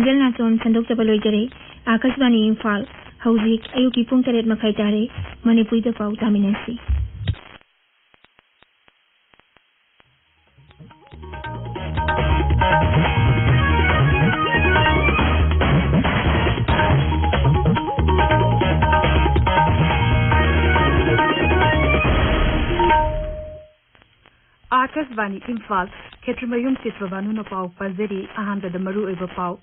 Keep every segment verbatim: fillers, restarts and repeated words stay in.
Gel ꯅꯥꯆꯣꯝ ꯁꯟꯗꯣꯛꯆꯕ ꯂꯣꯏꯖꯔꯦ꯫ ꯑꯥꯀꯥꯁꯕꯥꯅꯤ ꯏꯝꯐꯥꯜ, ꯍꯧꯖꯤꯛ ꯑꯌꯨꯛꯀꯤ ꯄꯨꯡ ꯇꯔꯦꯠ ꯃꯈꯥꯏ ꯇꯥꯔꯦ꯫ ꯃꯅꯤꯄꯨꯔꯤꯗ ꯄꯥꯎ ꯇꯥꯃꯤꯟꯅꯁꯤ꯫ ꯑꯥꯀꯥꯁꯕꯥꯅꯤ ꯏꯝꯐꯥꯜ, ꯈꯦꯇ꯭ꯔꯤꯃꯌꯨꯝ ꯆꯤꯇ꯭ꯔꯕꯥꯅꯨꯅ ꯄꯥꯎ ꯄꯥꯖꯔꯤ꯫ ꯑꯍꯥꯟꯕꯗ ꯃꯔꯨꯑꯣꯏꯕ ꯄꯥꯎ꯫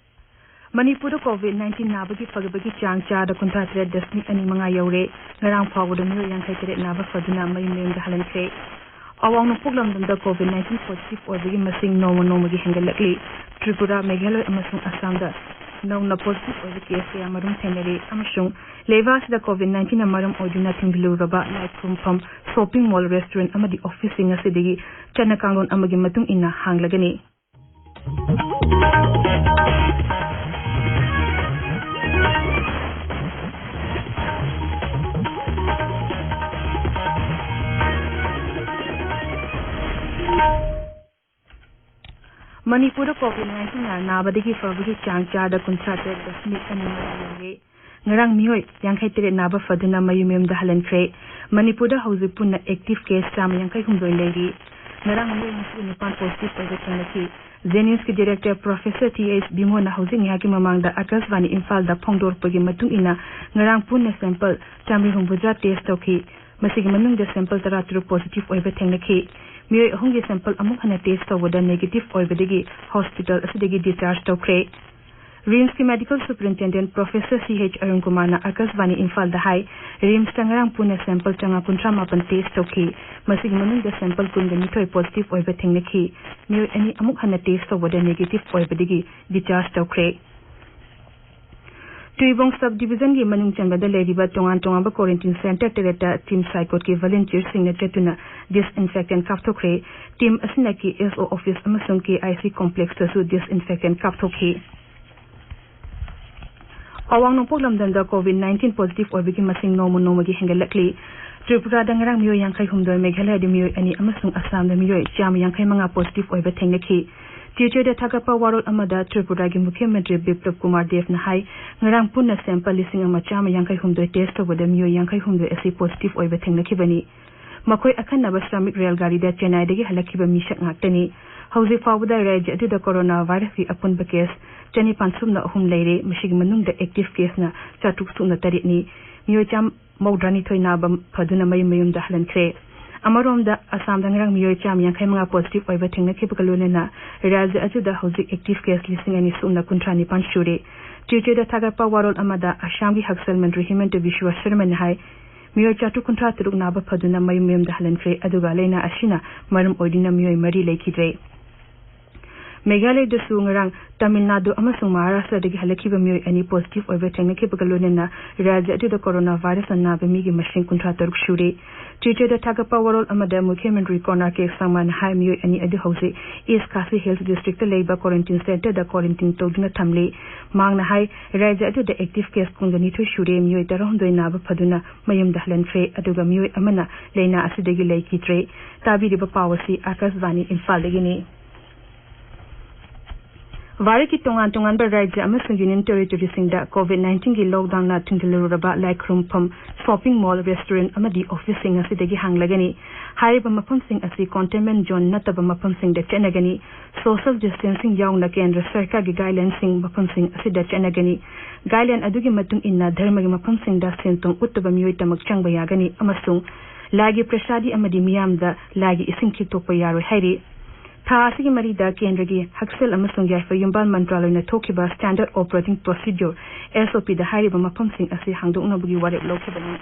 ꯃꯅꯤꯄꯨꯔꯗ COVID nineteen ꯅꯥꯕꯒꯤ ꯐꯒꯠꯄꯒꯤ ꯆꯥꯡ ꯆꯥꯗ ꯀꯨꯟꯊ꯭ꯔꯥ ꯇꯔꯦꯠ ꯗꯁꯃꯤꯛ ꯑꯅꯤ ꯃꯉꯥ ꯌꯧꯔꯦ꯫ ꯉꯔꯥꯡ ꯐꯥꯎꯕꯗ ꯃꯤꯑꯣꯏ ꯌꯥꯡꯈꯩ ꯇꯔꯦꯠ ꯅꯥꯕ ꯐꯗꯨꯅ ꯃꯌꯨꯝ ꯃꯌꯨꯝꯗ ꯍꯜꯍꯟꯈ꯭ꯔꯦ꯫ ꯑꯋꯥꯡ ꯅꯣꯡꯄꯣꯛ ꯂꯝꯗꯝꯗ COVID nineteen positive ꯑꯣꯏꯕꯒꯤ ꯃꯁꯤꯡ ꯅꯣꯡꯃ ꯅꯣꯡꯃꯒꯤ ꯍꯦꯟꯒꯠꯂꯛꯂꯤ꯫ ꯇ꯭ꯔꯤꯄꯨꯔꯥ, ꯃꯦꯘꯥꯂꯣꯏ ꯑꯃꯁꯨꯡ ꯑꯁꯥꯝꯗ ꯅꯧꯅ positive ꯑꯣꯏꯕ case ꯀꯌꯥ ꯃꯔꯨꯝ ꯊꯦꯡꯅꯔꯦ ꯑꯃꯁꯨꯡ ꯂꯩꯕꯥꯛ ꯑꯁꯤꯗ COVID nineteen ꯃꯔꯝ ꯑꯣꯏꯗꯨꯅ ꯊꯤꯡꯖꯤꯜꯂꯨꯔꯕ ꯂꯥꯏ ꯈꯨꯔꯨꯝꯐꯝ, shopping mall, restaurant ꯑꯃꯗꯤ officeꯁꯤꯡ ꯑꯁꯤꯗꯒꯤ ꯆꯠꯅ ꯀꯥꯡꯂꯣꯟ ꯑꯃꯒꯤ ꯃꯇꯨꯡ ꯏꯟꯅ ꯍꯥꯡꯂꯒꯅꯤ꯫ ꯃꯅꯤꯄꯨꯔꯗ COVID nineteen ꯅꯥꯕꯗꯒꯤ ꯐꯕꯒꯤ ꯆꯥꯡ ꯆꯥꯗ ꯀꯨꯟꯊ꯭ꯔꯥ ꯇꯔꯦꯠ ꯗꯁꯃꯤꯛ ꯑꯅꯤ ꯃꯉꯥ ꯌꯧꯔꯦ꯫ ꯉꯔꯥꯡ ꯃꯤꯑꯣꯏ ꯌꯥꯡꯈꯩ ꯇꯔꯦꯠ ꯅꯥꯕ ꯐꯗꯨꯅ ꯃꯌꯨꯝ ꯃꯌꯨꯝꯗ ꯍꯜꯍꯟꯈ꯭ꯔꯦ꯫ ꯃꯅꯤꯄꯨꯔꯗ ꯍꯧꯖꯤꯛ ꯄꯨꯟꯅ active case ꯆꯥꯝꯃ ꯌꯥꯡꯈꯩ ꯍꯨꯝꯗꯣꯏ ꯂꯩꯔꯤ꯫ ꯉꯔꯥꯡ ꯃꯤꯑꯣꯏ ꯅꯤꯐꯨ ꯅꯤꯄꯥꯟ positive ꯑꯣꯏꯕ ꯊꯦꯡꯅꯈꯤ꯫ JNIMSꯀꯤ director Professor T H ꯕꯤꯃꯣꯟꯅ ꯍꯧꯖꯤꯛ ꯉꯥꯏꯍꯥꯛꯀꯤ ꯃꯃꯥꯡꯗ ꯑꯥꯀꯥꯁꯕꯥꯅꯤ ꯏꯝꯐꯥꯜꯗ ꯐꯣꯡꯗꯣꯔꯛꯄꯒꯤ ꯃꯇꯨꯡ ꯏꯟꯅ, ꯉꯔꯥꯡ ꯄꯨꯟꯅ sample ꯆꯥꯃꯔꯤ ꯍꯨꯝꯐꯨꯇꯔꯥ test ꯇꯧꯈꯤ꯫ ꯃꯁꯤꯒꯤ ꯃꯅꯨꯡꯗ sample ꯇꯔꯥꯇꯔꯨꯛ positive ꯑꯣꯏꯕ ꯊꯦꯡꯅꯈꯤ꯫ ꯃꯤꯑꯣꯏ ꯑꯍꯨꯝꯒꯤ sample ꯑꯃꯨꯛ ꯍꯟꯅ test ꯇꯧꯕꯗ negative ꯑꯣꯏꯕꯗꯒꯤ hospital ꯑꯁꯤꯗꯒꯤ discharge ꯇꯧꯈ꯭ꯔꯦ꯫ RIMSꯀꯤ Medical Superintendent Professor C H Arun ꯀꯨꯃꯥꯔꯅ ꯑꯥꯀꯥꯁꯕꯥꯅꯤ ꯏꯝꯐꯥꯜꯗ ꯍꯥꯏ, RIMSꯇ ꯉꯔꯥꯡ ꯄꯨꯟꯅ sample ꯆꯥꯝꯃꯉꯥ ꯀꯨꯟꯊ꯭ꯔꯥ ꯃꯥꯄꯟ test ꯇꯧꯈꯤ꯫ ꯃꯁꯤꯒꯤ ꯃꯅꯨꯡꯗ sample ꯀꯨꯟꯒ ꯅꯤꯊꯣꯏ positive ꯑꯣꯏꯕ ꯊꯦꯡꯅꯈꯤ꯫ ꯃꯤꯑꯣꯏ ꯑꯅꯤ ꯑꯃꯨꯛ ꯍꯟꯅ test ꯇꯧꯕꯗ negative ꯑꯣꯏꯕꯗꯒꯤ discharge ꯇꯧꯈ꯭ꯔꯦ꯫ ꯇꯨꯏꯕꯣꯡ sub divisionꯒꯤ ꯃꯅꯨꯡ ꯆꯟꯕꯗ ꯂꯩꯔꯤꯕ ꯇꯣꯉꯥꯟ ꯇꯣꯉꯥꯟꯕ quarantine centre ꯇꯔꯦꯠꯇ TIMS ꯁꯥꯏꯀꯣꯠꯀꯤ volunteerꯁꯤꯡꯅ ꯆꯠꯇꯨꯅ disinfectant ꯀꯥꯞꯊꯣꯛꯈ꯭ꯔꯦ꯫ TIMS ꯑꯁꯤꯅ KSO office ꯑꯃꯁꯨꯡ KIC complexꯇꯁꯨ disinfectant ꯀꯥꯞꯊꯣꯛꯈꯤ꯫ ꯑꯋꯥꯡ ꯅꯣꯡꯄꯣꯛ ꯂꯝꯗꯝꯗ COVID nineteen positive ꯑꯣꯏꯕꯒꯤ ꯃꯁꯤꯡ ꯅꯣꯡꯃ ꯅꯣꯡꯃꯒꯤ ꯍꯦꯟꯒꯠꯂꯛꯂꯤ꯫ ꯇ꯭ꯔꯤꯄꯨꯔꯥꯗ ꯉꯔꯥꯡ ꯃꯤꯑꯣꯏ ꯌꯥꯡꯈꯩ ꯍꯨꯝꯗꯣꯏ, ꯃꯦꯘꯥꯂꯌꯗ ꯃꯤꯑꯣꯏ ꯑꯅꯤ ꯑꯃꯁꯨꯡ ꯑꯁꯥꯝꯗ ꯃꯤꯑꯣꯏ ꯆꯥꯝꯃ ꯌꯥꯡꯈꯩ ꯃꯉꯥ positive ꯑꯣꯏꯕ ꯊꯦꯡꯅꯈꯤ꯫ ꯇ꯭ꯋꯤꯇꯔꯗ ꯊꯥꯒꯠꯄ ꯋꯥꯔꯣꯜ ꯑꯃꯗ ꯇ꯭ꯔꯤꯄꯨꯔꯥꯒꯤ ꯃꯨꯈ꯭ꯌ ꯃꯟꯇ꯭ꯔꯤ ꯕꯤꯄ꯭ꯂꯕ ꯀꯨꯃꯥꯔ ꯗꯦꯕꯅ ꯍꯥꯏ, ꯉꯔꯥꯡ ꯄꯨꯟꯅ ꯁꯦꯝꯄꯜ ꯂꯤꯁꯤꯡ ꯑꯃ ꯆꯥꯝꯃ ꯌꯥꯡꯈꯩ ꯍꯨꯝꯗꯣꯏ ꯇꯦꯁ ꯇꯧꯕꯗ ꯃꯤꯑꯣꯏ ꯌꯥꯡꯈꯩ ꯍꯨꯝꯗꯣꯏ ꯑꯁꯤ ꯄꯣꯖꯤꯇꯤꯚ ꯑꯣꯏꯕ ꯊꯦꯡꯅꯈꯤꯕꯅꯤ꯫ ꯃꯈꯣꯏ ꯑꯈꯟꯅꯕ ꯁ꯭ꯔꯃꯤꯛ ꯔꯦꯜ ꯒꯥꯔꯤꯗ ꯆꯦꯟꯅꯥꯏꯗꯒꯤ ꯍꯜꯂꯛꯈꯤꯕ ꯃꯤꯁꯛ ꯉꯥꯛꯇꯅꯤ꯫ ꯍꯧꯖꯤꯛ ꯐꯥꯎꯕꯗ ꯔꯥꯖ꯭ꯌ ꯑꯗꯨꯗ ꯀꯣꯔꯣꯅꯥ ꯚꯥꯏꯔꯁꯀꯤ ꯑꯄꯨꯟꯕ ꯀꯦꯁ ꯆꯅꯤꯄꯥꯟ ꯁꯨꯞꯅ ꯑꯍꯨꯝ ꯂꯩꯔꯦ꯫ ꯃꯁꯤꯒꯤ ꯃꯅꯨꯡꯗ ꯑꯦꯛꯇꯤꯚ ꯀꯦꯁꯅ ꯆꯥꯇ꯭ꯔꯨꯛ ꯁꯨꯞꯅ ꯇꯔꯦꯠꯅꯤ꯫ ꯃꯤꯑꯣꯏ ꯆꯥꯝ ꯃꯧꯗ꯭ꯔꯥꯅꯤꯊꯣꯏ ꯅꯥꯕ ꯐꯗꯨꯅ ꯃꯌꯨꯝ ꯃꯌꯨꯝꯗ ꯍꯜꯍꯟꯈ꯭ꯔꯦ꯫ ꯑꯃꯔꯣꯝꯗ, ꯑꯁꯥꯝꯗ ꯉꯔꯥꯡ ꯃꯤꯑꯣꯏ ꯆꯥꯝ ꯌꯥꯡꯈꯩ ꯃꯉꯥ ꯄꯣꯖꯤꯇꯤꯚ ꯑꯣꯏꯕ ꯊꯦꯡꯅꯈꯤꯕꯒ ꯂꯣꯏꯅꯅ ꯔꯥꯖ꯭ꯌ ꯑꯗꯨꯗ ꯍꯧꯖꯤꯛ ꯑꯦꯛꯇꯤꯚ ꯀꯦꯁ ꯂꯤꯁꯤꯡ ꯑꯅꯤ ꯁꯨꯞꯅ ꯀꯨꯟꯊ꯭ꯔꯥ ꯅꯤꯄꯥꯟ ꯁꯨꯔꯦ꯫ ꯇ꯭ꯋꯤꯇꯔꯗ ꯊꯥꯒꯠꯄ ꯋꯥꯔꯣꯜ ꯑꯃꯗ ꯑꯁꯥꯝꯒꯤ ꯍꯛꯁꯦꯜ ꯃꯟꯇ꯭ꯔꯤ ꯍꯤꯃꯟꯇ ꯕꯤꯁ꯭ꯋ ꯁꯔꯃꯅ ꯍꯥꯏ, ꯃꯤꯑꯣꯏ ꯆꯥꯇ꯭ꯔꯨꯛ ꯀꯨꯟꯊ꯭ꯔꯥ ꯇꯔꯨꯛ ꯅꯥꯕ ꯐꯗꯨꯅ ꯃꯌꯨꯝ ꯃꯌꯨꯝꯗ ꯍꯜꯍꯟꯈ꯭ꯔꯦ, ꯑꯗꯨꯒ ꯂꯥꯏꯅꯥ ꯑꯁꯤꯅ ꯃꯔꯝ ꯑꯣꯏꯗꯨꯅ ꯃꯤꯑꯣꯏ ꯃꯔꯤ ꯂꯩꯈꯤꯗ꯭ꯔꯦ꯫ ꯃꯦꯘꯥꯂꯌꯗꯁꯨ ꯉꯔꯥꯡ ꯇꯥꯃꯤꯜ ꯅꯥꯗꯨ ꯑꯃꯁꯨꯡ ꯃꯍꯥꯔꯥꯁꯇ꯭ꯔꯗꯒꯤ ꯍꯜꯂꯛꯈꯤꯕ ꯃꯤꯑꯣꯏ ꯑꯅꯤ ꯄꯣꯖꯤꯇꯤꯚ ꯑꯣꯏꯕ ꯊꯦꯡꯅꯈꯤꯕꯒ ꯂꯣꯏꯅꯅ ꯔꯥꯖ꯭ꯌ ꯑꯗꯨꯗ ꯀꯣꯔꯣꯅꯥ ꯚꯥꯏꯔꯁꯅ ꯅꯥꯕ ꯃꯤꯒꯤ ꯃꯁꯤꯡ ꯀꯨꯟꯊ꯭ꯔꯥ ꯇꯔꯨꯛ ꯁꯨꯔꯦ꯫ ꯇ꯭ꯋꯤꯇꯔꯗ ꯊꯥꯒꯠꯄ ꯋꯥꯔꯣꯜ ꯑꯃꯗ ꯃꯨꯈ꯭ꯌ ꯃꯟꯇ꯭ꯔꯤ ꯀꯣꯅꯥꯔ ꯀꯦ ꯁꯪꯃꯥꯅ ꯍꯥꯏ, ꯃꯤꯑꯣꯏ ꯑꯅꯤ ꯑꯗꯨ ꯍꯧꯖꯤꯛ ꯏꯁ ꯈꯥꯁꯤ ꯍꯤꯜꯁ ꯗꯤꯁꯇ꯭ꯔꯤꯛꯇ ꯂꯩꯕ ꯀ꯭ꯋꯥꯔꯦꯟꯇꯤꯟ ꯁꯦꯟꯇꯔꯗ ꯀ꯭ꯋꯥꯔꯦꯟꯇꯤꯟ ꯇꯧꯗꯨꯅ ꯊꯝꯂꯤ꯫ ꯃꯍꯥꯛꯅ ꯍꯥꯏ, ꯔꯥꯖ꯭ꯌ ꯑꯗꯨꯗ ꯑꯦꯛꯇꯤꯚ ꯀꯦꯁ ꯀꯨꯟꯒ ꯅꯤꯊꯣꯏ ꯁꯨꯔꯦ, ꯃꯤꯑꯣꯏ ꯇꯔꯥꯍꯨꯝꯗꯣꯏ ꯅꯥꯕ ꯐꯗꯨꯅ ꯃꯌꯨꯝꯗ ꯍꯜꯍꯟꯈ꯭ꯔꯦ, ꯑꯗꯨꯒ ꯃꯤꯑꯣꯏ ꯑꯃꯅ ꯂꯥꯏꯅꯥ ꯑꯁꯤꯗꯒꯤ ꯂꯩꯈꯤꯗ꯭ꯔꯦ꯫ ꯇꯥꯕꯤꯔꯤꯕ ꯄꯥꯎ ꯑꯁꯤ ꯑꯥꯀꯥꯁꯕꯥꯅꯤ ꯏꯝꯐꯥꯜꯗꯒꯤꯅꯤ꯫ ꯚꯥꯔꯠꯀꯤ ꯇꯣꯉꯥꯟ ꯇꯣꯉꯥꯟꯕ ꯔꯥꯖ꯭ꯌ ꯑꯃꯁꯨꯡ ꯌꯨꯅꯤꯌꯟ ꯇꯦꯔꯤꯇꯣꯔꯤꯁꯤꯡꯗ ꯀꯣꯚꯤꯗ ꯅꯥꯏꯟꯇꯤꯟꯒꯤ ꯂꯣꯛꯗꯥꯎꯟꯅ ꯊꯤꯡꯖꯤꯜꯂꯨꯔꯕ ꯂꯥꯏ ꯈꯨꯔꯨꯝꯐꯝ, ꯁꯣꯄꯤꯡ ꯃꯣꯜ, ꯔꯦꯁꯇꯨꯔꯦꯟꯠ ꯑꯃꯗꯤ ꯑꯣꯐꯤꯁꯁꯤꯡ ꯑꯁꯤꯗꯒꯤ ꯍꯥꯡꯂꯒꯅꯤ꯫ ꯍꯥꯏꯔꯤꯕ ꯃꯐꯝꯁꯤꯡ ꯑꯁꯤ ꯀꯣꯟꯇꯦꯟꯃꯦꯟꯠ ꯖꯣꯟ ꯅꯠꯇꯕ ꯃꯐꯝꯁꯤꯡꯗ ꯆꯠꯅꯒꯅꯤ꯫ ꯁꯣꯁꯤꯌꯦꯜ ꯗꯤꯁꯇꯦꯟꯁꯤꯡ ꯌꯥꯎꯅ ꯀꯦꯟꯗ꯭ꯔ ꯁꯔꯀꯥꯔꯒꯤ ꯒꯥꯏꯗꯂꯥꯏꯟꯁꯤꯡ ꯃꯐꯝꯁꯤꯡ ꯑꯁꯤꯗ ꯆꯠꯅꯒꯅꯤ꯫ ꯒꯥꯏꯗꯂꯥꯏꯟ ꯑꯗꯨꯒꯤ ꯃꯇꯨꯡ ꯏꯟꯅ ꯙꯔꯃꯒꯤ ꯃꯐꯝꯁꯤꯡꯗ ꯁꯦꯟ ꯊꯨꯝ ꯎꯠꯇꯕ ꯃꯤꯑꯣꯏ ꯇꯃꯛ ꯆꯪꯕ ꯌꯥꯒꯅꯤ ꯑꯃꯁꯨꯡ ꯂꯥꯏꯒꯤ ꯄ꯭ꯔꯁꯥꯗꯤ ꯑꯃꯗꯤ ꯃꯤꯌꯥꯝꯗ ꯂꯥꯏꯒꯤ ꯏꯁꯤꯡ ꯈꯤꯛꯇꯣꯛꯄ ꯌꯥꯔꯣꯏ ꯍꯥꯏꯔꯤ꯫ ꯊꯥ ꯑꯁꯤꯒꯤ ꯃꯔꯤꯗ ꯀꯦꯟꯗ꯭ꯔꯒꯤ ꯍꯛꯁꯦꯜ ꯑꯃꯁꯨꯡ ꯌꯥꯏꯐ ꯌꯨꯝꯕꯥꯜ ꯃꯟꯇ꯭ꯔꯥꯂꯣꯏꯅ ꯊꯣꯛꯈꯤꯕ ꯁ꯭ꯇꯦꯟꯗꯔꯗ ꯑꯣꯄꯔꯦꯇꯤꯡ ꯄ꯭ꯔꯣꯁꯤꯗ꯭ꯌꯨꯔ, ꯑꯦꯁ ꯑꯣ ꯄꯤꯗ ꯍꯥꯏꯔꯤꯕ ꯃꯐꯝꯁꯤꯡ ꯑꯁꯤ ꯍꯥꯡꯗꯣꯛꯅꯕꯒꯤ ꯋꯥꯔꯦꯞ ꯂꯧꯈꯤꯕꯅꯤ꯫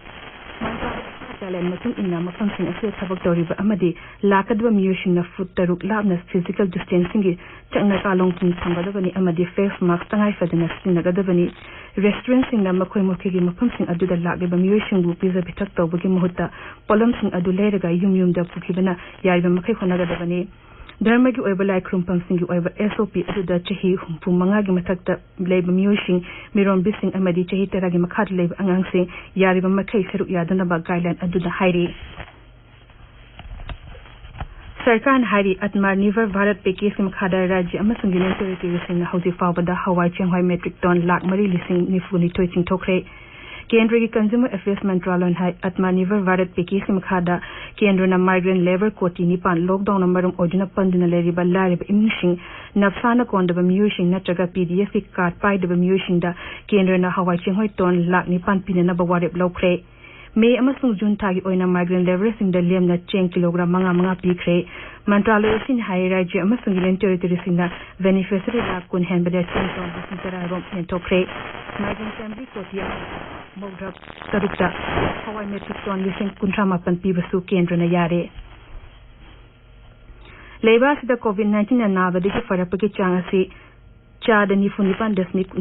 ꯃꯟꯇ꯭ꯔꯥꯂꯣꯏꯒꯤ ꯒꯥꯏꯗꯂꯥꯏꯟ ꯃꯇꯨꯡ ꯏꯟꯅ ꯃꯐꯝꯁꯤꯡ ꯑꯁꯤꯗ ꯊꯕꯛ ꯇꯧꯔꯤꯕ ꯑꯃꯗꯤ ꯂꯥꯛꯀꯗꯕ ꯃꯤꯑꯣꯏꯁꯤꯡꯅ ꯐꯨꯠ ꯇꯔꯨꯛ ꯂꯥꯞꯅ ꯐꯤꯖꯤꯀꯦꯜ ꯗꯤꯁꯇꯦꯟꯁꯤꯡꯒꯤ ꯆꯠꯅ ꯀꯥꯡꯂꯣꯟꯁꯤꯡ ꯊꯝꯒꯗꯕꯅꯤ ꯑꯃꯗꯤ ꯐꯦꯁ ꯃꯥꯁꯛ ꯇꯉꯥꯏ ꯐꯗꯅ ꯁꯤꯖꯤꯟꯅꯒꯗꯕꯅꯤ꯫ ꯔꯦꯁꯇꯨꯔꯦꯟꯠꯁꯤꯡꯅ ꯃꯈꯣꯏ ꯃꯈꯣꯏꯒꯤ ꯃꯐꯝꯁꯤꯡ ꯑꯗꯨꯗ ꯂꯥꯛꯂꯤꯕ ꯃꯤꯑꯣꯏꯁꯤꯡꯕꯨ ꯄꯤꯖ ꯄꯤꯊꯛ ꯇꯧꯕꯒꯤ ꯃꯍꯨꯠꯇ ꯄꯣꯠꯂꯝꯁꯤꯡ ꯑꯗꯨ ꯂꯩꯔꯒ ꯌꯨꯝ ꯌꯨꯝꯗ ꯄꯨꯈꯤꯕꯅ ꯌꯥꯔꯤꯕ ꯃꯈꯩ ꯍꯣꯠꯅꯒꯗꯕꯅꯤ꯫ ꯙꯔꯃꯒꯤ ꯑꯣꯏꯕ ꯂꯥꯏ ꯈꯨꯔꯨꯝꯐꯝꯁꯤꯡꯒꯤ ꯑꯣꯏꯕ ꯑꯦꯁ ꯑꯣ ꯄꯤ ꯑꯗꯨꯗ ꯆꯍꯤ ꯍꯨꯝꯐꯨ ꯃꯉꯥꯒꯤ ꯃꯊꯛꯇ ꯂꯩꯕ ꯃꯤꯑꯣꯏꯁꯤꯡ, ꯃꯤꯔꯣꯟꯕꯤꯁꯤꯡ ꯑꯃꯗꯤ ꯆꯍꯤ ꯇꯔꯥꯒꯤ ꯃꯈꯥꯗ ꯂꯩꯕ ꯑꯉꯥꯡꯁꯤꯡ ꯌꯥꯔꯤꯕ ꯃꯈꯩ ꯁꯔꯨꯛ ꯌꯥꯗꯅꯕ ꯒꯥꯏꯗꯂꯥꯏꯟ ꯑꯗꯨꯗ ꯍꯥꯏꯔꯤ꯫ ꯁꯔꯀꯥꯔꯅ ꯍꯥꯏꯔꯤ, ꯑꯠꯃꯥ ꯅꯤꯔꯚꯔ ꯚꯥꯔꯠ ꯄꯦꯀꯦꯖꯀꯤ ꯃꯈꯥꯗ ꯔꯥꯖ꯭ꯌ ꯑꯃꯁꯨꯡ ꯌꯨꯅꯤꯌꯟ ꯇꯦꯔꯤꯇꯣꯔꯤꯁꯤꯡꯅ ꯍꯧꯖꯤꯛ ꯐꯥꯎꯕꯗ ꯍꯋꯥꯏ ꯆꯦꯡꯋꯥꯏ ꯃꯦꯇ꯭ꯔꯤꯛ ꯇꯣꯟ ꯂꯥꯈ ꯃꯔꯤ ꯂꯤꯁꯤꯡ ꯅꯤꯐꯨ ꯅꯤꯊꯣꯏ ꯆꯤꯡꯊꯣꯛꯈ꯭ꯔꯦ꯫ ꯀꯦꯟꯗ꯭ꯔꯒꯤ ꯀꯟꯖꯨꯃꯔ ꯑꯦꯐꯤꯌꯔꯁ ꯃꯟꯇ꯭ꯔꯥꯂꯌꯅ ꯍꯥꯏ, ꯑꯠꯃꯥ ꯅꯤꯔꯚꯔ ꯚꯥꯔꯠ ꯄꯦꯀꯦꯖꯀꯤ ꯃꯈꯥꯗ ꯀꯦꯟꯗ꯭ꯔꯅ ꯃꯥꯏꯒ꯭ꯔꯦꯟ ꯂꯦꯕꯔ ꯀꯣꯇꯤ ꯅꯤꯄꯥꯟ ꯂꯣꯛꯗꯥꯎꯟꯅ ꯃꯔꯝ ꯑꯣꯏꯗꯨꯅ ꯄꯟꯗꯨꯅ ꯂꯩꯔꯤꯕ ꯂꯥꯏꯔꯕ ꯏꯃꯨꯡꯁꯤꯡ, ꯅꯞꯁꯥꯅ ꯀꯣꯟꯗꯕ ꯃꯤꯑꯣꯏꯁꯤꯡ ꯅꯠꯇ꯭ꯔꯒ ꯄꯤ ꯗꯤ ꯑꯦꯁꯀꯤ ꯀꯥꯔꯗ ꯄꯥꯏꯗꯕ ꯃꯤꯑꯣꯏꯁꯤꯡꯗ ꯀꯦꯟꯗ꯭ꯔꯅ ꯍꯋꯥꯏ ꯆꯦꯡꯋꯥꯏ ꯇꯣꯟ ꯂꯥꯈ ꯅꯤꯄꯥꯟ ꯄꯤꯅꯅꯕ ꯋꯥꯔꯦꯞ ꯂꯧꯈ꯭ꯔꯦ꯫ ꯃꯦ ꯑꯃꯁꯨꯡ ꯖꯨꯟ ꯊꯥꯒꯤ ꯑꯣꯏꯅ ꯃꯥꯏꯒ꯭ꯔꯦꯟ ꯂꯦꯕꯔꯁꯤꯡꯗ ꯂꯦꯝꯅ ꯆꯦꯡ ꯀꯤꯂꯣꯒ꯭ꯔꯥꯝ ꯃꯉꯥ ꯃꯉꯥ ꯄꯤꯈ꯭ꯔꯦ꯫ ꯃꯟꯇ꯭ꯔꯥꯂꯌ ꯑꯁꯤꯅ ꯍꯥꯏ, ꯔꯥꯖ꯭ꯌ ꯑꯃꯁꯨꯡ ꯌꯨꯅꯤꯌꯟ ꯇꯦꯔꯤꯇꯣꯔꯤꯁꯤꯡꯅ ꯕꯦꯅꯤꯐꯤꯁꯔꯤ ꯂꯥꯈ ꯀꯨꯟ ꯍꯦꯟꯕꯗ ꯆꯦꯡ ꯇꯣꯟ ꯂꯤꯁꯤꯡ ꯇꯔꯥꯔꯣꯝ ꯌꯦꯟꯊꯣꯛꯈ꯭ꯔꯦ꯫ ꯃꯥꯏꯒ꯭ꯔꯦꯟ ꯐꯦꯃꯤꯂꯤ ꯀꯣꯇꯤ ꯑꯃ ꯃꯧꯗ꯭ꯔꯥ ꯇꯔꯨꯛꯇ ꯍꯋꯥꯏ ꯃꯦꯇ꯭ꯔꯤꯛ ꯇꯣꯟ ꯂꯤꯁꯤꯡ ꯀꯨꯟꯊ꯭ꯔꯥ ꯃꯥꯄꯟ ꯄꯤꯕꯁꯨ ꯀꯦꯟꯗ꯭ꯔꯅ ꯌꯥꯔꯦ꯫ ꯂꯩꯕꯥꯛ ꯑꯁꯤꯗ ꯀꯣꯚꯤꯗ ꯅꯥꯏꯟꯇꯤꯟꯅ ꯅꯥꯕꯗꯒꯤ ꯐꯔꯛꯄꯒꯤ ꯆꯥꯡ ꯑꯁꯤ ꯆꯥꯗ ꯅꯤꯐꯨ ꯅꯤꯄꯥꯟ ꯗꯁꯃꯤꯛ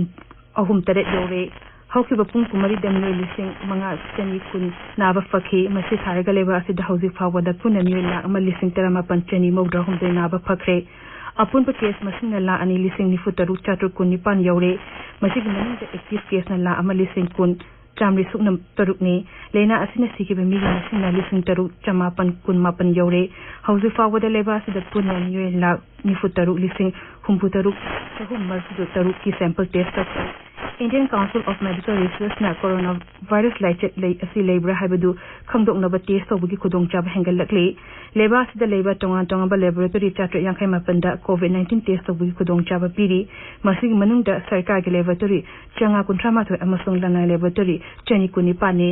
ꯑꯍꯨꯝ ꯇꯔꯦꯠ ꯌꯧꯔꯦ꯫ ꯍꯧꯈꯤꯕ ꯄꯨꯡ ꯀꯨꯟꯃꯔꯤꯗ ꯃꯤꯑꯣꯏ ꯂꯤꯁꯤꯡ ꯃꯉꯥ ꯆꯅꯤ ꯀꯨꯟ ꯅꯥꯕ ꯐꯈꯤ꯫ ꯃꯁꯤ ꯊꯥꯔꯒ ꯂꯩꯕꯥꯛ ꯑꯁꯤꯗ ꯍꯧꯖꯤꯛ ꯐꯥꯎꯕꯗ ꯄꯨꯟꯅ ꯃꯤꯑꯣꯏ ꯂꯥꯈ ꯑꯃ ꯂꯤꯁꯤꯡ ꯇꯔꯥꯃꯥꯄꯟ ꯆꯅꯤ ꯃꯧꯗ꯭ꯔꯥ ꯍꯨꯝꯗꯣꯏ ꯅꯥꯕ ꯐꯈ꯭ꯔꯦ꯫ ꯑꯄꯨꯟꯕ ꯀꯦꯁ ꯃꯁꯤꯡꯅ ꯂꯥꯈ ꯑꯅꯤ ꯂꯤꯁꯤꯡ ꯅꯤꯐꯨ ꯇꯔꯨꯛ ꯆꯥꯇ꯭ꯔꯨꯛ ꯀꯨꯟ ꯅꯤꯄꯥꯟ ꯌꯧꯔꯦ꯫ ꯃꯁꯤꯒꯤ ꯃꯅꯨꯡꯗ ꯑꯦꯛꯇꯤꯚ ꯀꯦꯁꯅ ꯂꯥꯈ ꯑꯃ ꯂꯤꯁꯤꯡ ꯀꯨꯟ ꯆꯥꯃꯔꯤ ꯁꯨꯞꯅ ꯇꯔꯨꯛꯅꯤ꯫ ꯂꯥꯏꯅꯥ ꯑꯁꯤꯅ ꯁꯤꯈꯤꯕ ꯃꯤꯒꯤ ꯃꯁꯤꯡꯅ ꯂꯤꯁꯤꯡ ꯇꯔꯨꯛ ꯆꯃꯥꯄꯟ ꯀꯨꯟ ꯃꯥꯄꯟ ꯌꯧꯔꯦ꯫ ꯍꯧꯖꯤꯛ ꯐꯥꯎꯕꯗ ꯂꯩꯕꯥꯛ ꯑꯁꯤꯗ ꯄꯨꯟꯅ ꯃꯤꯑꯣꯏ ꯂꯥꯈ ꯅꯤꯐꯨ ꯇꯔꯨꯛ ꯂꯤꯁꯤꯡ ꯍꯨꯝꯐꯨ ꯇꯔꯨꯛ ꯆꯍꯨꯝ ꯃꯔꯤꯐꯨ ꯇꯔꯨꯛꯀꯤ ꯁꯦꯝꯄꯜ ꯇꯦꯁ ꯇꯧꯈ꯭ꯔꯦ꯫ Indian Council of Medical Researchꯅ ꯀꯣꯔꯣꯅꯥ ꯚꯥꯏꯔꯁ ꯂꯥꯏꯆꯠ ꯂꯩ ꯑꯁꯤ ꯂꯩꯕ꯭ꯔꯥ ꯍꯥꯏꯕꯗꯨ ꯈꯪꯗꯣꯛꯅꯕ ꯇꯦꯁ ꯇꯧꯕꯒꯤ ꯈꯨꯗꯣꯡꯆꯥꯕ ꯍꯦꯟꯒꯠꯂꯛꯂꯤ꯫ ꯂꯩꯕꯥꯛ ꯑꯁꯤꯗ ꯂꯩꯕ ꯇꯣꯉꯥꯟ ꯇꯣꯉꯥꯟꯕ ꯂꯦꯕꯣꯔꯦꯇꯣꯔꯤ ꯆꯥꯇ꯭ꯔꯦꯠ ꯌꯥꯡꯈꯩ ꯃꯥꯄꯟꯗ ꯀꯣꯚꯤꯗ ꯅꯥꯏꯟꯇꯤꯟ ꯇꯦꯁ ꯇꯧꯕꯒꯤ ꯈꯨꯗꯣꯡꯆꯥꯕ ꯄꯤꯔꯤ꯫ ꯃꯁꯤꯒꯤ ꯃꯅꯨꯡꯗ ꯁꯔꯀꯥꯔꯒꯤ ꯂꯦꯕꯣꯔꯦꯇꯣꯔꯤ ꯆꯥꯝꯃꯉꯥ ꯀꯨꯟꯊ꯭ꯔꯥ ꯃꯥꯊꯣꯏ ꯑꯃꯁꯨꯡ ꯂꯅꯥꯏ ꯂꯦꯕꯣꯔꯦꯇꯣꯔꯤ ꯆꯅꯤ ꯀꯨꯟ ꯅꯤꯄꯥꯟꯅꯤ꯫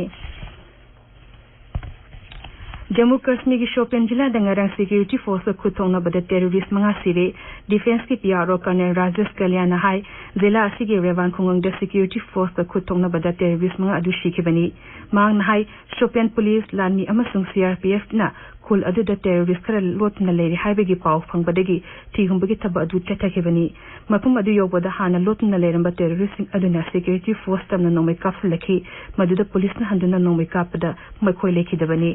ꯖꯝꯃꯨ ꯀꯥꯁꯃꯤꯔꯒꯤ ꯁꯣꯄꯤꯌꯥꯟ ꯖꯤꯂꯥꯗ ꯉꯔꯥꯡ ꯁꯦꯀ꯭ꯌꯨꯔꯤꯇꯤ ꯐꯣꯔꯁꯀ ꯈꯨꯠ ꯊꯣꯛꯅꯕꯗ ꯇꯦꯔꯣꯔꯤꯁ ꯃꯉꯥ ꯁꯤꯔꯦ꯫ ꯗꯤꯐꯦꯟꯁꯀꯤ P R O colonel Rajesh ꯀꯂꯤꯌꯥꯅ ꯍꯥꯏ, ꯖꯤꯂꯥ ꯑꯁꯤꯒꯤ ꯔꯦꯋꯥꯟ ꯈꯨꯡꯒꯪꯗ ꯁꯦꯀ꯭ꯌꯨꯔꯤꯇꯤ ꯐꯣꯔꯁꯀ ꯈꯨꯠ ꯊꯣꯛꯅꯕꯗ ꯇꯦꯔꯣꯔꯤꯁ ꯃꯉꯥ ꯑꯗꯨ ꯁꯤꯈꯤꯕꯅꯤ꯫ ꯃꯍꯥꯛꯅ ꯍꯥꯏ, ꯁꯣꯄꯤꯌꯥꯟ ꯄꯨꯂꯤꯁ, ꯂꯥꯟꯃꯤ ꯑꯃꯁꯨꯡ ꯁꯤ ꯑꯥꯔ ꯄꯤ ꯑꯦꯐꯅ ꯈꯨꯜ ꯑꯗꯨꯗ ꯇꯦꯔꯣꯔꯤꯁ ꯈꯔ ꯂꯣꯠꯇꯨꯅ ꯂꯩꯔꯤ ꯍꯥꯏꯕꯒꯤ ꯄꯥꯎ ꯐꯪꯕꯗꯒꯤ ꯊꯤꯍꯨꯝꯕꯒꯤ ꯊꯕꯛ ꯑꯗꯨ ꯆꯠꯊꯈꯤꯕꯅꯤ꯫ ꯃꯐꯝ ꯑꯗꯨ ꯌꯧꯕꯗ ꯍꯥꯟꯅ ꯂꯣꯠꯇꯨꯅ ꯂꯩꯔꯝꯕ ꯇꯦꯔꯣꯔꯤꯁꯁꯤꯡ ꯑꯗꯨꯅ ꯁꯦꯀ꯭ꯌꯨꯔꯤꯇꯤ ꯐꯣꯔꯁ ꯇꯝꯅ ꯅꯣꯡꯃꯩ ꯀꯥꯞꯁꯤꯜꯂꯛꯈꯤ꯫ ꯃꯗꯨꯗ ꯄꯨꯂꯤꯁꯅ ꯍꯟꯗꯨꯅ ꯅꯣꯡꯃꯩ ꯀꯥꯞꯄꯗ ꯃꯈꯣꯏ ꯂꯩꯈꯤꯗꯕꯅꯤ꯫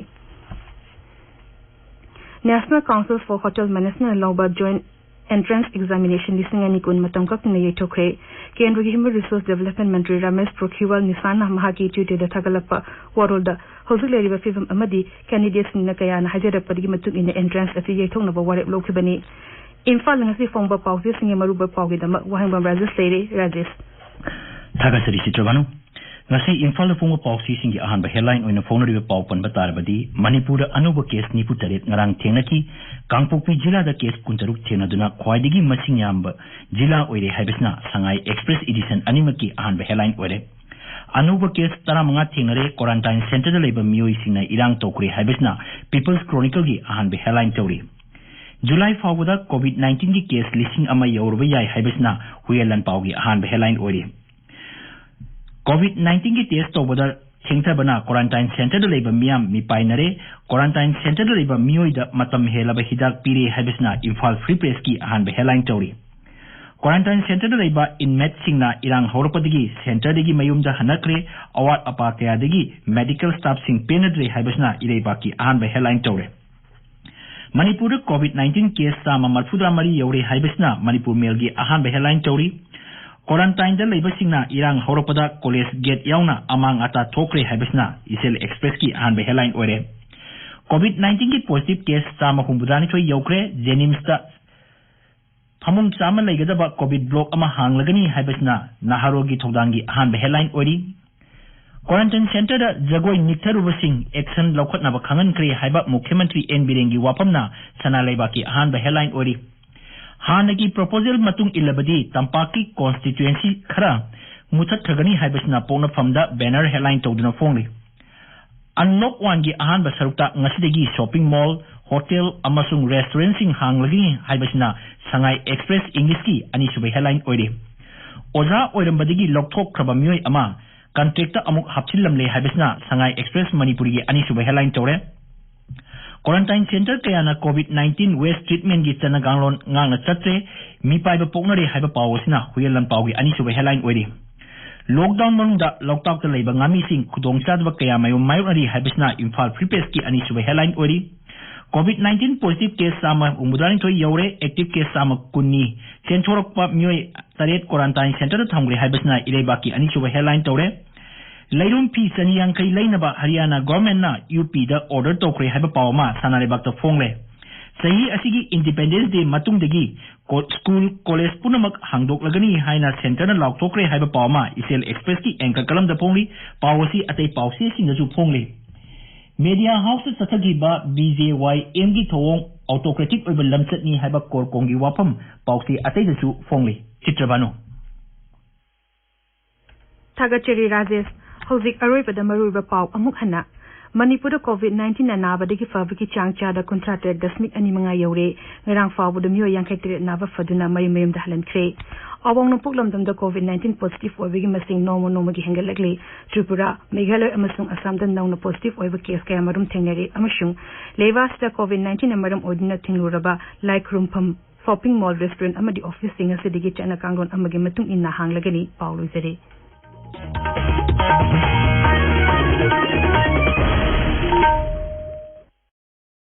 National Council for Hotel Management ꯂꯧꯕ Joint Entrance Examination ꯂꯤꯁꯤꯡ ꯑꯅꯤ ꯀꯨꯟ ꯃꯇꯝ ꯀꯛꯇꯅ ꯌꯩꯊꯣꯛꯈ꯭ꯔꯦ꯫ ꯀꯦꯟꯗ꯭ꯔꯒꯤ Human Resource Development ꯃꯟꯇ꯭ꯔꯤ ꯔꯃꯦꯁ ꯄꯣꯈ꯭ꯔꯤꯋꯥꯜ ꯅꯤꯁꯥꯟꯅ ꯃꯍꯥꯛꯀꯤ Twitterꯗ ꯊꯥꯒꯠꯂꯛꯄ ꯋꯥꯔꯣꯜꯗ ꯍꯧꯖꯤꯛ ꯂꯩꯔꯤꯕ ꯐꯤꯕꯝ ꯑꯃꯗꯤ candidateꯁꯤꯡꯅ ꯀꯌꯥꯅ ꯍꯥꯏꯖꯔꯛꯄꯗꯒꯤ ꯃꯇꯨꯡ ꯏꯟꯅ entrance ꯑꯁꯤ ꯌꯩꯊꯣꯛꯅꯕ ꯋꯥꯔꯦꯞ ꯂꯧꯈꯤꯕꯅꯤ꯫ ꯏꯝꯐꯥꯜꯗ ꯉꯁꯤ ꯐꯣꯡꯕ ꯄꯥꯎꯆꯦꯁꯤꯡꯒꯤ ꯃꯔꯨꯑꯣꯏꯕ ꯄꯥꯎꯒꯤꯗꯃꯛ ꯋꯥꯍꯦꯡꯕꯝ ꯔꯥꯖꯦꯁ ꯂꯩꯔꯦ꯫ ꯔꯥꯖꯦꯁ꯫ ꯊꯥꯒꯠꯆꯔꯤ ꯆꯤꯇ꯭ꯔꯚꯥꯅꯨ꯫ ꯉꯁꯤ ꯏꯝꯐꯥꯜꯗ ꯐꯣꯡꯕ ꯄꯥꯎꯆꯦꯁꯤꯡꯒꯤ ꯑꯍꯥꯟꯕ headline ꯑꯣꯏꯅ ꯐꯣꯡꯅꯔꯤꯕ ꯄꯥꯎ ꯄꯟꯕ ꯇꯥꯔꯕꯗꯤ, ꯃꯅꯤꯄꯨꯔꯗ ꯑꯅꯧꯕ case ꯅꯤꯐꯨ ꯇꯔꯦꯠ ꯉꯔꯥꯡ ꯊꯦꯡꯅꯈꯤ꯫ ꯀꯥꯡꯄꯣꯛꯄꯤ ꯖꯤꯂꯥꯗ case ꯀꯨꯟꯇꯔꯨꯛ ꯊꯦꯡꯅꯗꯨꯅ ꯈ꯭ꯋꯥꯏꯗꯒꯤ ꯃꯁꯤꯡ ꯌꯥꯝꯕ ꯖꯤꯂꯥ ꯑꯣꯏꯔꯦ ꯍꯥꯏꯕꯁꯤꯅ ꯁꯉꯥꯏ Express edition ꯑꯅꯤꯃꯛꯀꯤ ꯑꯍꯥꯟꯕ headline ꯑꯣꯏꯔꯦ꯫ ꯑꯅꯧꯕ case ꯇꯔꯥꯃꯉꯥ ꯊꯦꯡꯅꯔꯦ꯫ Quarantine centreꯗ ꯂꯩꯕ ꯃꯤꯑꯣꯏꯁꯤꯡꯅ ꯏꯔꯥꯡ ꯇꯧꯈ꯭ꯔꯦ ꯍꯥꯏꯕꯁꯤꯅ People's Chronicleꯒꯤ ꯑꯍꯥꯟꯕ headline ꯇꯧꯔꯤ꯫ ꯖꯨꯂꯥꯏ ꯐꯥꯎꯕꯗ COVID nineteenꯒꯤ case ꯂꯤꯁꯤꯡ ꯑꯃ ꯌꯧꯔꯕ ꯌꯥꯏ ꯍꯥꯏꯕꯁꯤꯅ ꯍꯨꯏꯌꯦꯟ ꯂꯥꯟꯄꯥꯎꯒꯤ ꯑꯍꯥꯟꯕ headline ꯑꯣꯏꯔꯤ꯫ COVID nineteenꯒꯤ test ꯇꯧꯕꯗ ꯊꯦꯡꯊꯕꯅ quarantine centreꯗ ꯂꯩꯕ ꯃꯤꯌꯥꯝ ꯃꯤꯄꯥꯏꯅꯔꯦ꯫ Quarantine centreꯗ ꯂꯩꯕ ꯃꯤꯑꯣꯏꯗ ꯃꯇꯝ ꯍꯦꯜꯂꯕ ꯍꯤꯗꯥꯛ ꯄꯤꯔꯦ ꯍꯥꯏꯕꯁꯤꯅ ꯏꯝꯐꯥꯜ Free Pressꯀꯤ ꯑꯍꯥꯟꯕ headline ꯇꯧꯔꯤ꯫ Quarantine centreꯗ ꯂꯩꯕ inmateꯁꯤꯡꯅ ꯏꯔꯥꯡ ꯍꯧꯔꯛꯄꯗꯒꯤ centreꯗꯒꯤ ꯃꯌꯨꯝꯗ ꯍꯟꯅꯈ꯭ꯔꯦ꯫ ꯑꯋꯥꯠ ꯑꯄꯥ ꯀꯌꯥꯗꯒꯤ medical staffꯁꯤꯡ ꯄꯦꯟꯅꯗ꯭ꯔꯦ ꯍꯥꯏꯕꯁꯤꯅ ꯏꯔꯩꯕꯥꯛꯀꯤ ꯑꯍꯥꯟꯕ headline ꯇꯧꯔꯦ꯫ ꯃꯅꯤꯄꯨꯔꯗ COVID nineteen case ꯆꯥꯝꯃ ꯃꯔꯤꯐꯨꯇꯔꯥ ꯃꯔꯤ ꯌꯧꯔꯦ ꯍꯥꯏꯕꯁꯤꯅ ꯃꯅꯤꯄꯨꯔ ꯃꯦꯜꯒꯤ ꯑꯍꯥꯟꯕ headline ꯇꯧꯔꯤ꯫ Quarantineꯗ ꯂꯩꯕꯁꯤꯡꯅ ꯏꯔꯥꯡ ꯍꯧꯔꯛꯄꯗ college gate ꯌꯥꯎꯅ ꯑꯃꯥꯡ ꯑꯇꯥ ꯊꯣꯛꯈ꯭ꯔꯦ ꯍꯥꯏꯕꯁꯤꯅ ꯏꯆꯦꯜ Expressꯀꯤ ꯑꯍꯥꯟꯕ headline ꯑꯣꯏꯔꯦ꯫ COVID nineteenꯒꯤ positive case ꯆꯥꯝꯃ ꯍꯨꯝꯐꯨꯇꯔꯥꯅꯤꯊꯣꯏ ꯌꯧꯈ꯭ꯔꯦ꯫ JNIMSꯇ ꯐꯃꯨꯡ ꯆꯥꯝꯃ ꯂꯩꯒꯗꯕ COVID block ꯑꯃ ꯍꯥꯡꯂꯒꯅꯤ ꯍꯥꯏꯕꯁꯤꯅ ꯅꯍꯥꯔꯣꯜꯒꯤ ꯊꯧꯗꯥꯡꯒꯤ ꯑꯍꯥꯟꯕ headline ꯑꯣꯏꯔꯤ꯫ Quarantine centreꯗ ꯖꯒꯣꯏ ꯅꯤꯛꯊꯔꯨꯕꯁꯤꯡ action ꯂꯧꯈꯠꯅꯕ ꯈꯪꯍꯟꯈ꯭ꯔꯦ ꯍꯥꯏꯕ ꯃꯨꯈ꯭ꯌ ꯃꯟꯇ꯭ꯔꯤ ꯑꯦꯟ ꯕꯤꯔꯦꯟꯒꯤ ꯋꯥꯐꯝꯅ ꯁꯅꯥ ꯂꯩꯕꯥꯛꯀꯤ ꯑꯍꯥꯟꯕ headline ꯑꯣꯏꯔꯤ꯫ ꯍꯥꯟꯅꯒꯤ proposal ꯃꯇꯨꯡ ꯏꯜꯂꯕꯗꯤ ꯇꯝꯄꯥꯛꯀꯤ constituency ꯈꯔ ꯃꯨꯊꯠꯈ꯭ꯔꯒꯅꯤ ꯍꯥꯏꯕꯁꯤꯅ ꯄꯣꯛꯅꯐꯝꯗ banner headline ꯇꯧꯗꯨꯅ ꯐꯣꯡꯂꯤ꯫ Unlock oneꯒꯤ ꯑꯍꯥꯟꯕ ꯁꯔꯨꯛꯇ ꯉꯁꯤꯗꯒꯤ shopping mall, hotel ꯑꯃꯁꯨꯡ restaurantꯁꯤꯡ ꯍꯥꯡꯂꯒꯅꯤ ꯍꯥꯏꯕꯁꯤꯅ ꯁꯉꯥꯏ Express Englishꯀꯤ ꯑꯅꯤꯁꯨꯕ headline ꯑꯣꯏꯔꯤ꯫ ꯑꯣꯖꯥ ꯑꯣꯏꯔꯝꯕꯗꯒꯤ ꯂꯧꯊꯣꯛꯈ꯭ꯔꯕ ꯃꯤꯑꯣꯏ ꯑꯃ contractꯇ ꯑꯃꯨꯛ ꯍꯥꯞꯆꯤꯜꯂꯝꯂꯦ ꯍꯥꯏꯕꯁꯤꯅ ꯁꯉꯥꯏ Express ꯃꯅꯤꯄꯨꯔꯤꯒꯤ ꯑꯅꯤꯁꯨꯕ headline ꯇꯧꯔꯦ꯫ Quarantine centre ꯀꯌꯥꯅ COVID nineteen waste treatmentꯀꯤ ꯆꯠꯅ ꯀꯥꯡꯂꯣꯟ ꯉꯥꯛꯅ ꯆꯠꯇ꯭ꯔꯦ, ꯃꯤꯄꯥꯏꯕ ꯄꯣꯛꯅꯔꯦ ꯍꯥꯏꯕ ꯄꯥꯎ ꯑꯁꯤꯅ ꯍꯨꯏꯌꯦꯟ ꯂꯥꯟꯄꯥꯎꯒꯤ ꯑꯅꯤꯁꯨꯕ headline ꯑꯣꯏꯔꯤ꯫ Lockdown ꯃꯅꯨꯡꯗ ꯂꯣꯛꯇꯥꯛꯇ ꯂꯩꯕ ꯉꯥꯃꯤꯁꯤꯡ ꯈꯨꯗꯣꯡꯆꯥꯗꯕ ꯀꯌꯥ ꯃꯥꯌꯣꯛ ꯃꯥꯌꯣꯛꯅꯔꯤ ꯍꯥꯏꯕꯁꯤꯅ ꯏꯝꯐꯥꯜ Free Pressꯀꯤ ꯑꯅꯤꯁꯨꯕ headline ꯑꯣꯏꯔꯤ꯫ COVID nineteen positive case ꯆꯥꯝꯃ ꯍꯨꯝꯐꯨꯇꯔꯥꯅꯤꯊꯣꯏ ꯌꯧꯔꯦ, active case ꯆꯥꯝꯃ ꯀꯨꯟꯅꯤ꯫ ꯆꯦꯟꯊꯣꯔꯛꯄ ꯃꯤꯑꯣꯏ ꯇꯔꯦꯠ quarantine centreꯗ ꯊꯝꯈ꯭ꯔꯦ ꯍꯥꯏꯕꯁꯤꯅ ꯏꯔꯩꯕꯥꯛꯀꯤ ꯑꯅꯤꯁꯨꯕ headline ꯇꯧꯔꯦ꯫ ꯂꯩꯔꯨꯝ ꯐꯤ ꯆꯅꯤ ꯌꯥꯡꯈꯩ ꯂꯩꯅꯕ ꯍꯔꯤꯌꯥꯅꯥ ꯒꯣꯔꯃꯦꯟꯅ ꯌꯨ ꯄꯤꯗ ꯑꯣꯔꯗꯔ ꯇꯧꯈ꯭ꯔꯦ ꯍꯥꯏꯕ ꯄꯥꯎ ꯑꯃ ꯁꯅꯥ ꯂꯩꯕꯥꯛꯇ ꯐꯣꯡꯂꯦ꯫ ꯆꯍꯤ ꯑꯁꯤꯒꯤ ꯏꯟꯗꯤꯄꯦꯟꯗꯦꯟꯁ ꯗꯦ ꯃꯇꯨꯡꯗꯒꯤ ꯀꯣ-, ꯁ꯭ꯀꯨꯜ, ꯀꯣꯂꯦꯖ ꯄꯨꯝꯅꯃꯛ ꯍꯥꯡꯗꯣꯛꯂꯒꯅꯤ ꯍꯥꯏꯅ ꯁꯦꯟꯇꯔꯅ ꯂꯥꯎꯊꯣꯛꯈ꯭ꯔꯦ ꯍꯥꯏꯕ ꯄꯥꯎ ꯑꯃ ꯏꯆꯦꯜ ꯑꯦꯛꯁꯄ꯭ꯔꯦꯁꯀꯤ ꯑꯦꯡꯀꯔ ꯀꯂꯝꯗ ꯐꯣꯡꯂꯤ꯫ ꯄꯥꯎ ꯑꯁꯤ ꯑꯇꯩ ꯄꯥꯎꯆꯦꯁꯤꯡꯗꯁꯨ ꯐꯣꯡꯂꯤ꯫ ꯃꯦꯗꯤꯌꯥ ꯍꯥꯎꯁꯇ ꯆꯠꯊꯈꯤꯕ ꯕꯤ ꯖꯦ ꯋꯥꯏ ꯑꯦꯝꯒꯤ ꯊꯧꯑꯣꯡ ꯑꯣꯇꯣꯀ꯭ꯔꯦꯇꯤꯛ ꯑꯣꯏꯕ ꯂꯝꯆꯠꯅꯤ ꯍꯥꯏꯕ ꯀꯣꯔꯀꯣꯡꯒꯤ ꯋꯥꯐꯝ ꯄꯥꯎꯆꯦ ꯑꯇꯩꯗꯁꯨ ꯐꯣꯡꯂꯤ꯫ ꯆꯤꯇ꯭ꯔꯕꯥꯅꯨ꯫ ꯊꯥꯒꯠꯆꯔꯤ ꯔꯥꯖꯦꯁ꯫ ꯍꯧꯖꯤꯛ ꯑꯔꯣꯏꯕꯗ ꯃꯔꯨꯑꯣꯏꯕ ꯄꯥꯎ ꯑꯃꯨꯛ ꯍꯟꯅ꯫ ꯃꯅꯤꯄꯨꯔꯗ ꯀꯣꯚꯤꯗ ꯅꯥꯏꯟꯇꯤꯟꯅ ꯅꯥꯕꯗꯒꯤ ꯐꯕꯒꯤ ꯆꯥꯡ ꯆꯥꯗ ꯀꯨꯟꯊ꯭ꯔꯥ ꯇꯔꯦꯠ ꯗꯁꯃꯤꯛ ꯑꯅꯤ ꯃꯉꯥ ꯌꯧꯔꯦ꯫ ꯉꯔꯥꯡ ꯐꯥꯎꯕꯗ ꯃꯤꯑꯣꯏ ꯌꯥꯡꯈꯩ ꯇꯔꯦꯠ ꯅꯥꯕ ꯐꯗꯨꯅ ꯃꯌꯨꯝ ꯃꯌꯨꯝꯗ ꯍꯜꯍꯟꯈ꯭ꯔꯦ꯫ ꯑꯋꯥꯡ ꯅꯣꯡꯄꯣꯛ ꯂꯝꯗꯝꯗ ꯀꯣꯚꯤꯗ ꯅꯥꯏꯟꯇꯤꯟ ꯄꯣꯖꯤꯇꯤꯚ ꯑꯣꯏꯕꯒꯤ ꯃꯁꯤꯡ ꯅꯣꯡꯃ ꯅꯣꯡꯃꯒꯤ ꯍꯦꯟꯒꯠꯂꯛꯂꯤ꯫ ꯇ꯭ꯔꯤꯄꯨꯔꯥ, ꯃꯦꯘꯥꯂꯌ ꯑꯃꯁꯨꯡ ꯑꯁꯥꯝꯗ ꯅꯧꯅ ꯄꯣꯖꯤꯇꯤꯚ ꯑꯣꯏꯕ ꯀꯦꯁ ꯀꯌꯥ ꯃꯔꯨꯝ ꯊꯦꯡꯅꯔꯦ ꯑꯃꯁꯨꯡ ꯂꯩꯕꯥꯛꯁꯤꯗ ꯀꯣꯚꯤꯗ ꯅꯥꯏꯟꯇꯤꯟꯅ ꯃꯔꯝ ꯑꯣꯏꯗꯨꯅ ꯊꯤꯡꯂꯨꯔꯕ ꯂꯥꯏ ꯈꯨꯔꯨꯝꯐꯝ, ꯁꯣꯄꯤꯡ ꯃꯣꯜ, ꯔꯦꯁꯇꯨꯔꯦꯟꯠ ꯑꯃꯗꯤ ꯑꯣꯐꯤꯁꯁꯤꯡ ꯑꯁꯤꯗꯒꯤ ꯆꯠꯅ ꯀꯥꯡꯂꯣꯟ ꯑꯃꯒꯤ ꯃꯇꯨꯡ ꯏꯟꯅ ꯍꯥꯡꯂꯒꯅꯤ꯫ ꯄꯥꯎ ꯂꯣꯏꯖꯔꯦ꯫